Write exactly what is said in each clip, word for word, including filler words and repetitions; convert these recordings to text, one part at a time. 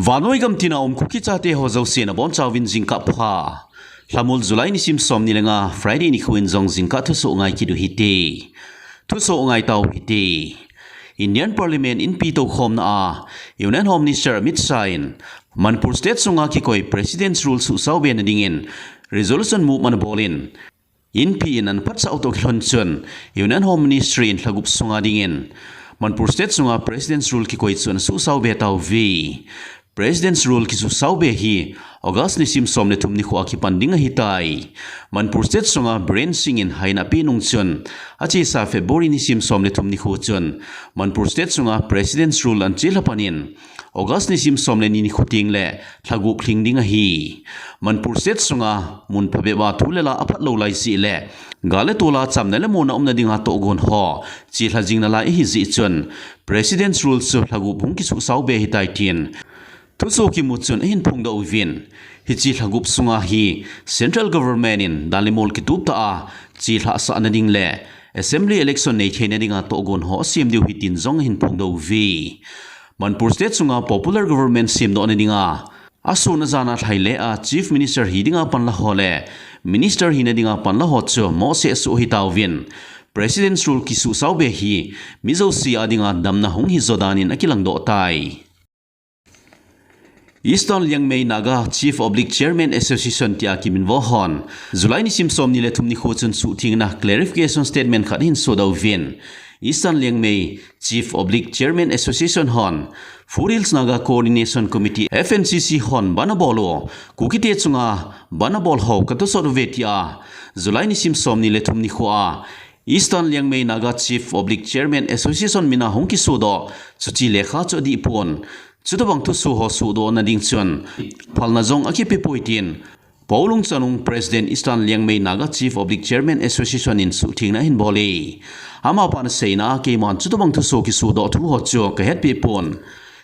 Vannoi gam tina um Kuki chate ho jouse nabonchauvin jingkah pha. Lhamul July nisim somni le nga Friday nikho in jong jingkah thusoh ngai kit u hite. Thusoh ngai tau hite. Indian Parliament inpi toukhomna a Union Home Minister Amit Shah in Manipur State sunga kikoi President's Rule suhsaobe nadingin resolution move ana bolin, inpi in ana phatsah u toh kilhon chun Union Home Ministry in lhagup sunga dingin Manipur State sunga President's Rule kikoi chu ana suhsaobe tauve. President's Rule kisuhsaobe hi August nisim som le thum nikho a kipan ding ahitai. Manipur State sunga Biren Singh in haina apeh nung chun, achesa February nisim som le thum nikho chun Manipur State sunga President's Rule ana chelha panin, August nisim som le ni nikho tengle lhagup lhing ding ahi. Manipur State sunga mun phabep a thu le la aphat lou lai jeh le, gal le tol a chamna le monna umna dinga tohgon ho chelha jing nalai ahi jeh chun, President's Rule chu lhagup hung kisuhsaobe ahitai tin thusoh kimu chun ahin phongdoh uvin. Hiche lhagup sunga hi Central Government in dan le mol kitup tah a chelhah sah nading le Assembly election nei theina dinga tohgon ho asem diu ahi tin jong ahin phongdoh uve. Manipur State sunga popular government semdoh nadinga asun ajan a lhai le a Chief Minister hi dinga panla ho le Minister hina dinga panla ho chu mohseh soh ahi tauvin, President's Rule kisuhsaobe hi mi jouse a dinga damna hung hijo danin akilangdoh tai. Eastern Liangmai Naga Chief Oblique Chairman Association tia kiminvo hon July nisim somni le thum nikho chun suhthengna clarification statement khat ahin sodoh uvin, Eastern Liangmai Chief Oblique Chairman Association hon Foothills Naga Coordination Committee, F N C C hon bandh abol u Kukite chunga bandh abol ho katosot uve tia July nisim somni le thum nikho a Eastern Liangmai Naga Chief Oblique Chairman Association mina hung kisodoh chuche lekha chu adih pon. Chutobang thusoh ho sodoh nading chun phalna jong akipe poi tin Paulung Chanung, President, Eastern Liangmai Naga Chief Oblique Chairman Association in suhthengna ahin bol e. Amapan aseina a, keiman chutobang thusoh kisodoh thu ho chu kahetpeh pon.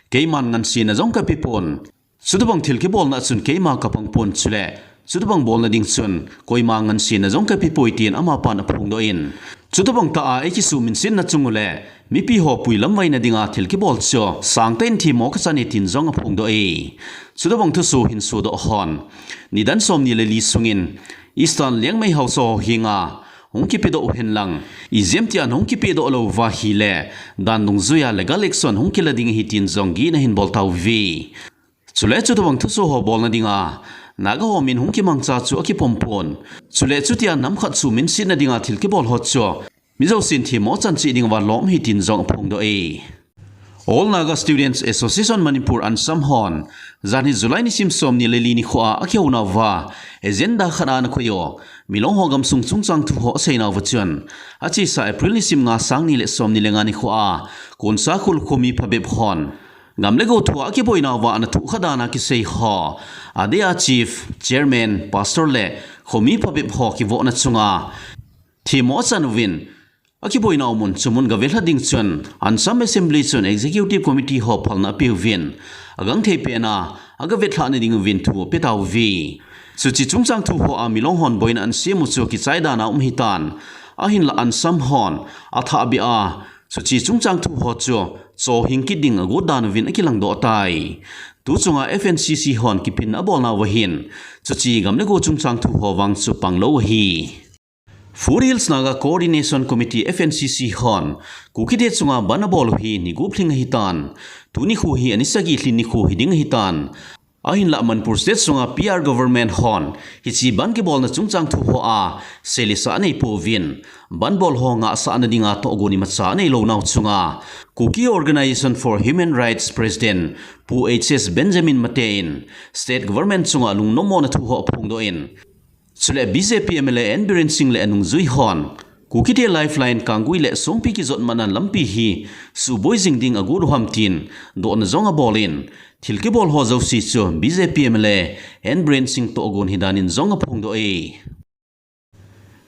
Keiman ngansena jong kapeh pon. Chutobang thil kibolna chun keima kapang pon chule chutobang bolna ding chun koima ngansena jong kapeh poi tin amapan aphongdoh in, chutobang tah a eikisuminsetna chung u le mipi ho puilamvaina dinga thil kibol chu sangtah in themmo kachan e tin jong aphongdoh e. Chutobang thusoh hin sodoh hon nidan somni le li sungin Eastern Liangmai haosa ho henga hung kipedoh u henlang, ijemtia hung kipedoh lou uva ahile dan dungjuia legal action hung kila ding ahi tin jong gihna ahin bol tauve. Chule chutobang thusoh ho bolna dinga Naga ho min hung kimangcha chu akipom pon. Chule chutia nam khat suminsetna dinga thil kibol ho chu mi jousen themmo chan cheh dinguva lom ahi tin jong aphongdoh e. All Naga Students Association Manipur, ANSAM hon janhi July nisim somni le li nikho a akihounauva agenda khat a ana koi u Milong ho gamsung chungchang thu ho aseinauva chun, achesa April nisim nga, sang ni le somni le nga nikho a Konsakhul khomi phabep hon gam le go thua akiboinauva ana thohkha dana kisei ho, adeh a Chief, Chairman, Pastor le khomi phabep ho kivohna chunga themmo achan uvin, akiboinau mun chu mun gavelha ding chun ANSAM Assembly chun Executive Committee ho phalna apeuvin, agangthei pena agavetlhah nading uvin thu apetauve. Chuche chungchang thu ho a Milong hon boina ana sem u chu kichai dana um ahitan, ahinla ANSAM hon athahbeh a chuche chungchang thu ho chu chohhing kit ding agot dan uvin akilangdoh tai. Tuchunga F N C C hon kiphinna abolnauva hin chuche gam le go chungchang thu ho vang chu panglou ahi. Foothills Naga Coordination Committee, F N C C hon Kukite chunga bandh abol u hi ni gup lhing ahitan, tuni nikho hi ani sagi lhin nikho hiding ahitan, ahinla Manipur State sunga P R government hon hiche bandh kibolna chungchang thu ho a seilesa aneipouvin, bandh bol ho ngahsah nadinga tohgon imacha aneilounau chunga Kuki Organisation for Human Rights President Pu H S Benjamin Mate in State Government chunga lungnommona thu ho aphongdoh in, chule B J P M L A N Biren Singh le anungjui hon Kukite Lifeline Kanggui le Songpi kijotmatna lampi hi suboi jing ding agot u ham tin dohna jong abolin, thil kibol ho jouse chu B J P M L A N Biren Singh tohgon hidan in jong aphongdoh e.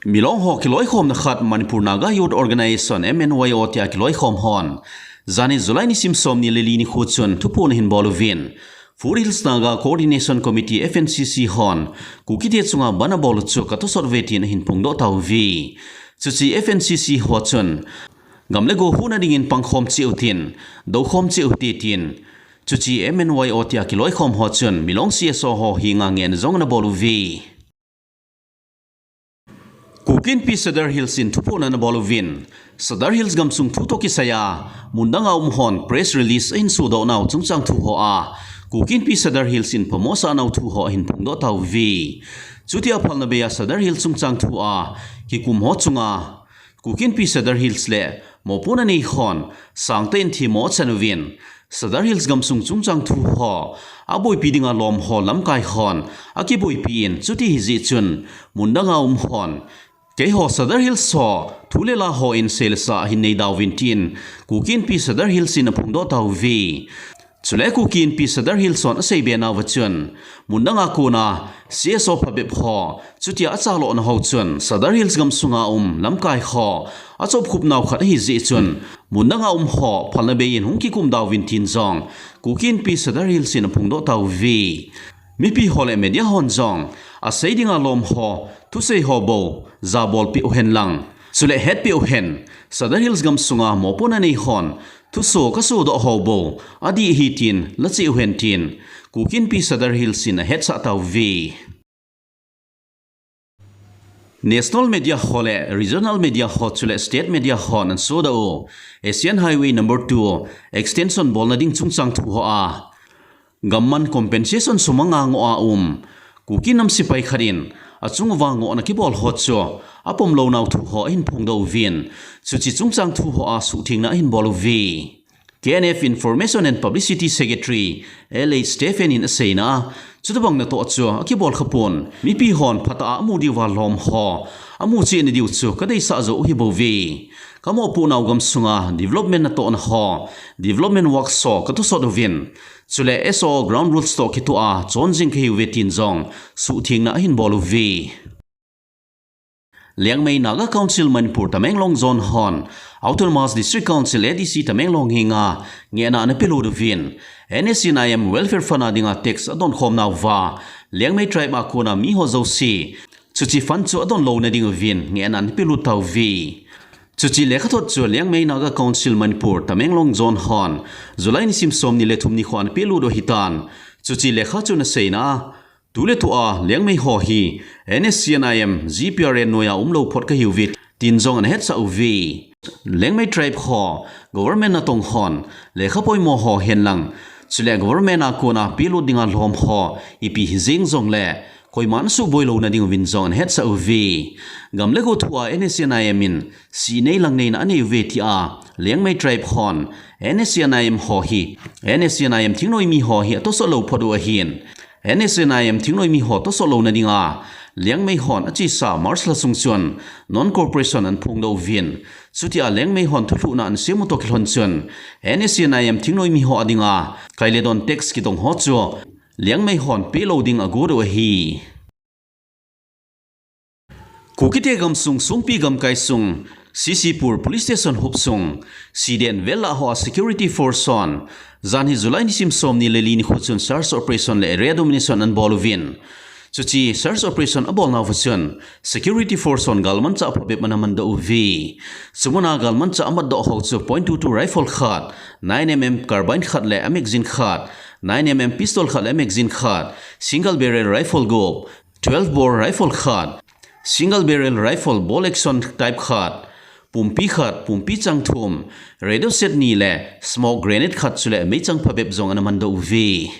Milong ho kiloikhomna khat Manipur Naga Youth Organisation, M N Y O tia kiloikhom hon janhi July nisim somni le li nikho chun thuphon ahin bol uvin, Foothills Naga Coordination Committee, F N C C hon Kukite chunga bandh abol u chu katosot uve tin ahin phongdoh tauve. Chuche F N C C ho chun gam le go huhna dingin pangkhom cheh u tin, doukhom cheh u hite tin, Chuche M N Y O tia kiloikhom ho chun Milong C S O ho henga ngehna jong ana bol uve. Kuki Inpi Sadar Hills in thuphonna ana bol uvin, Sadar Hills gamsung thu toh kisaiya mundanga um hon press release ahin sodoh nau chungchang thu hoa Kuki Inpi Sadar Hills in phamo asah nau thu ho ahin phongdoh tauve. Chutia phalna beiya Sadar Hills chungchang thua kikum ho chunga Kuki Inpi Sadar Hills le mopohna nei hon sangtah in themmo achan uvin, Sadar Hills gamsung chungchang thu ho aboipi dinga lom ho lamkai hon akiboipi in, chuti hijeh chun mundanga um hon keiho Sadar Hills ho thu le la hon sei le sa ahin nei dauvin tin Kuki Inpi Sadar Hills in aphongdoh tauve. Chule Kuki Inpi Sadar Hills hon aseibe nauva chun, mundanga kona C S O phabep ho, chutia achalhahna ho chun Sadar Hills gamsunga um lamkai ho achopkhup nau khat ahijeh chun, mundanga um ho phalna beiyin hung kikum dauvin tin jong Kuki Inpi Sadar Hills in aphongdoh tauve. Mipi ho le media hon jong asei dinga lom ho, thusei ho bou jabolpeh uhen lang, chule hetpeh uhen, Sadar Hills gamsunga mopohna nei hon thuso kasodoh ho bou adih ahi tin la cheh uhen tin Kuki Inpi Sadar Hills in ahetsah tauve. National media ho le regional media ho chule state media hon ana sodoh u Asian Highway number two extension bolna ding chungchang thu hoa gamman compensation sum angangoh a um Kuki nam sepai khat in achunguva ngohna kibol ho chu apomlou nau thu ho ahin phongdoh uvin, chuche chungchang thu hoa suhthengna ahin bol uve. K N F Information and Publicity Secretary L H Stephen in aseina a, chutabang natoh chu akibol khapon, mipi hon phatah a amu diuva lom ho amu cheh nadiu chu kadeisah jou u ahibouve. Kamopoh nau gamsunga development natohna ho, development works ho katosot uvin, chule S O ground rules toh kitoh a chonjing kahiuve tin jong suhthengna ahin bol uve. Liangmai Naga Council Manipur Tamenglong Zone hon Autonomous District Council A D C Tamenglong henga ngehna ana pelut uvin, N S C N I M Welfare Fund a dinga tax adonkhom nauva Liangmai tribe a kona miho jouse chuche fund chu adonlouna ding uvin ngehna ana pelut tauve. Chuche lekhathot chu Liangmai Naga Council Manipur Tamenglong Zone hon July nisim somni le thum nikho ana pelut u ahitan, chuche lekha chu ana seina a, tuletua Liangmai ho hi N S C N I M G P R N noiya umlou phot kahiuve tin jong ana hetsah uve. Liangmai tribe ho government natong hon lekha poimo ho henlang, chule government a kona pelut dinga lom ho ipi hijeng jongle koiman asuhboi louna ding uvin jong ana hetsah uve. Gam le go thua N S C N I M in sihnei langneina anei uve tia Liangmai tribe hon N S C N I M ho hi, N S C N I M thingnoimi ho hi atosot lou phot u ahin, N S C N I M thingnoimi ho tosot louna dinga Liangmai hon achesa March lha sung chun non cooperation ana phongdoh uvin, chutia Liangmai hon thulhuhna ana sem u toh kilhon chun N S C N I M thingnoimi ho a dinga kai le don tax kitong ho chu Liangmai hon pelou ding agot u ahi. Kukite gamsung Songpi gamkai sung C C Pur Police Station hopsung Siden vel lah hoa security force hon janhi July nisim somni le li nikho chun search operation le area domination ana bol uvin, chuche search operation abolnauva chun security force hon galmanchah phabep ana mandoh uve. Chumuna galmanchah amatdoh ho chu point two two rifle khat, nine M M carbine khat le a magazine khat, nine M M pistol khat le a magazine khat, single barrel rifle gup, twelve bore rifle khat, single barrel rifle bolt action type khat, pumpi khat, pumpi chang thum, radio set ni le smoke grenade khat chule meichang phabep jong ana mandoh uve.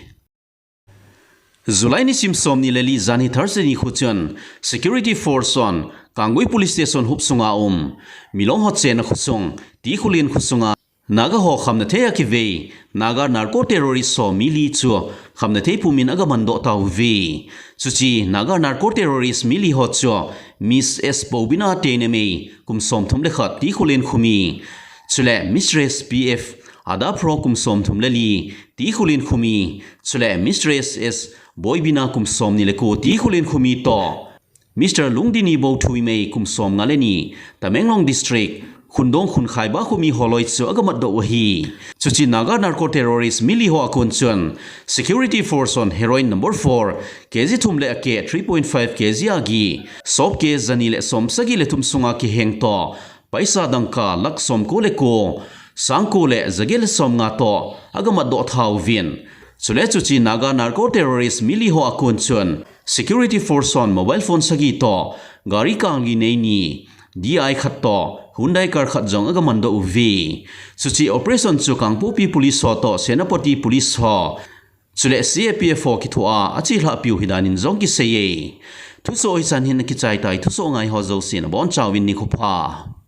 July nisim somni le li janhi Thursday nikho chun security force hon Kanggui Police Station hopsunga um Milong ho chenna khosung Tikhulen khosunga Naga ho khamna thei a kivei Naga narco terrorist ho mi li chu khamna thei pumin agamandoh tauve. Chuche Naga narco terrorist mi li ho chu Miss S Bobina Teinemei kum somthum le khat Tikhulen khomi, chule Mistress P F Adaphro kum somthum le li Tikhulen khomi, chule Mistress S Boibina kum somni le ko Tikhulen khomi toh Mister Lungdini Bothuimei kum somnga le ni, Tamenglong District, Khundong Khunkhaiba khomi holoi chu agamatdoh u ahi. Chuche Naga narco terrorist mi li ho a kon chun security force hon heroin number four, K G thum le akeh three point five K G agi, sop keh jani le somsagi le thum sunga kiheng toh paisa dangka lakh somko le ko, sangko le jaget le somnga toh agamat doh tauvin. Chule chuche Naga narco terrorist mi li ho akon chun security force hon mobile phone sagi toh, gari kang li nei ni, D I khat toh, Hyundai car khat jong agaman doh uve. Chuche operation chu Kangpokpi police ho toh, Senapati police ho, chule C A P F ho kithoa achelhah piu hidan in jong kiseiye. Thusoh hichan hin akichai tai, thusoh ngai ho jouse nabonchauvin nikho pha.